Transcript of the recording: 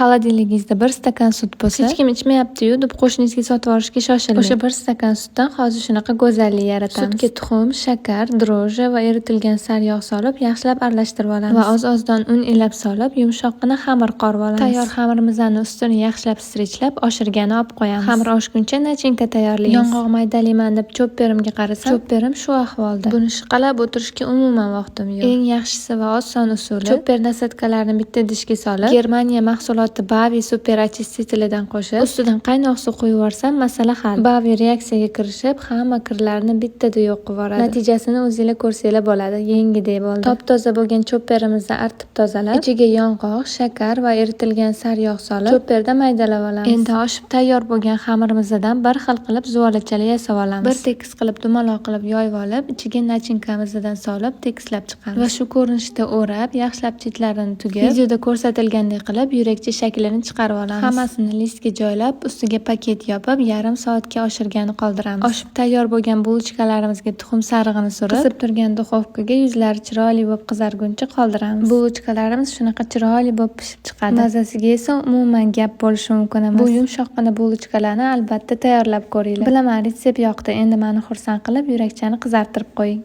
Холодильник ingizda bir stakan sut bo'lsa, hech kim ichmayapti-yu deb qo'shningizga sotib yuborishga shoshilmang. O'sha bir stakan sutdan hozir shunaqa go'zallik yaratamiz. Sutga tuxum, shakar, дрожжи va eritilgan sariyog' solib, yaxshilab aralashtirib olamiz. Va oz-ozdan un elab solib, yumshoqqina xamir qorib olamiz. Tayyor xamirimizni ustini yaxshilab strichlab, oshirgani olib qo'yamiz. Xamir oshguncha начинка tayyorlaymiz. Yong'oq maydalayman deb chopperimga qarasam, chopperim shu ahvolda. Buni shiqalab o'tirishga umuman vaqtim yo'q. Eng yaxshisi va oson usuli: chopper насадка larini bitta idishga solib, Germaniya mahsuloti Bavi super очиститель idan qo'shib, ustidan qaynoq suv quyib yuborsam, masala hal. Bavi reaksiyaga kirishib, hamma kirlarni bittada yo'q qilib yuboradi. Natijasini o'zinglar ko'rsanglar bo'ladi. Yengidek bo'ldi. Top-toza bo'lgan chopperimizni artib tozalab, ichiga yong'oq, shakar va eritilgan sariyog' solib, chopperda maydalab olamiz. Endi oshib tayyor bo'lgan xamirimizdan bir xil qilib zuvolachalar yasab olamiz. Bir tekis qilib dumaloq qilib yoyib olib, ichiga начинка mizdan solib tekislab chiqamiz. Va shu ko'rinishda o'rab, yaxshilab chetlarini tugib, videoda ko'rsatilgandek qilib yurakcha shaklini chiqarib olamiz. Hammasini listga joylab, ustiga paket yopib, yarim soatga oshirgani qoldiramiz. Oshib tayyor bo'lgan булочка larimizga tuxum sarig'ini surib, qizib turgan duxovkaga yuzlari chiroyli bo'lib qizarguncha qoldiramiz. Булочка larimiz shunaqa chiroyli bo'lib pishib chiqadi. Mazasiga esa umuman gap bo'lishi mumkin emas. Bu yumshoqqina булочка larni albatta tayyorlab ko'ringlar. Bilaman, retsept yoqdi. Endi meni xursand qilib, yurakchani qizartirib qo'ying.